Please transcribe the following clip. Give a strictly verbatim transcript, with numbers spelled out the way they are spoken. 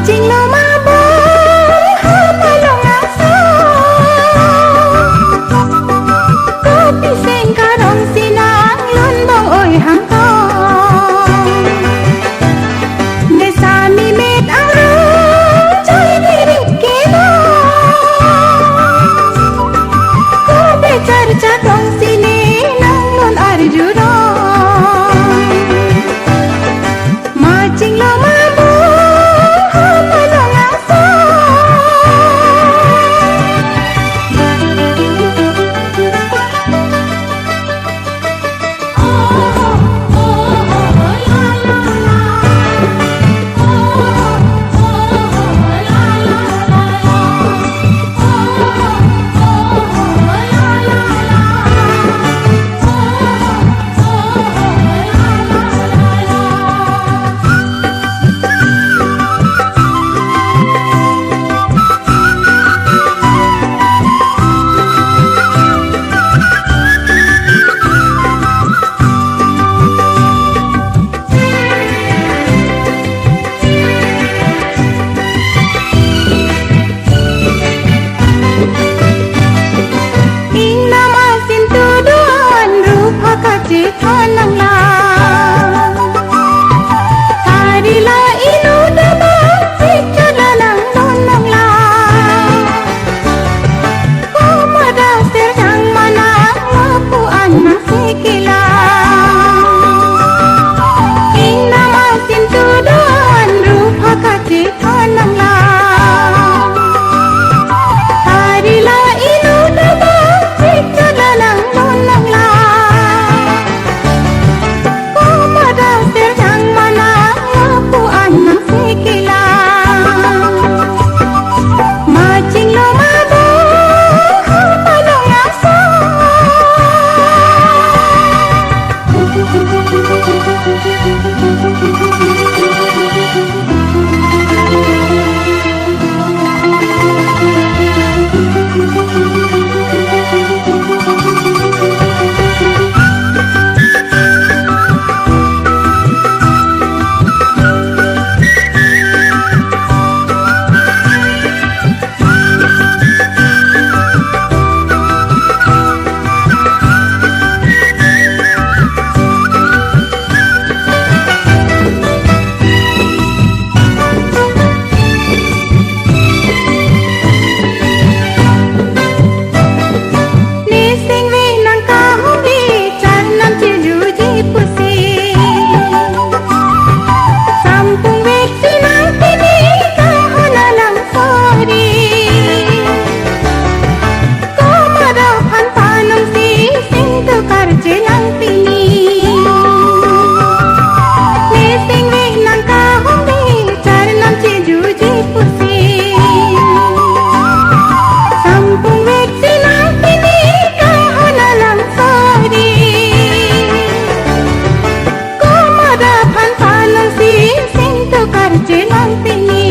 Chinglo ma bo ha palong aso. Kopi seng karong si nanglun bong oi hangtong. Desa mi met arong choi diri kelo. Kopi charcha tong si ne nanglun arjurong. Ma chinglo ma bo ha palong aso. Ingnam asin tuduan rupa kachethan nanglang. Karila inu daba sik chala nang non nanglang. Komat aser jang manang lapu an nang si kelang. Ingnam asin tuduan rupa kachethan nanglang. Karila inu daba sik chala nang non nanglang. Komat aser jang manang lapu an nang si kelang. Ma chinglo ma bo ha palong aso. Nising ve nang kahumri, charnam chejuji pusi. Sampung vek si nang pini kahon alang sori. Komat aphan panong si sing tukar chelang pini. Nising ve nang kahumri, charnam chejuji pusi. Sampung vek si nang pini kahon alang sori. Komat aphan panong si sing tukar chelang pini.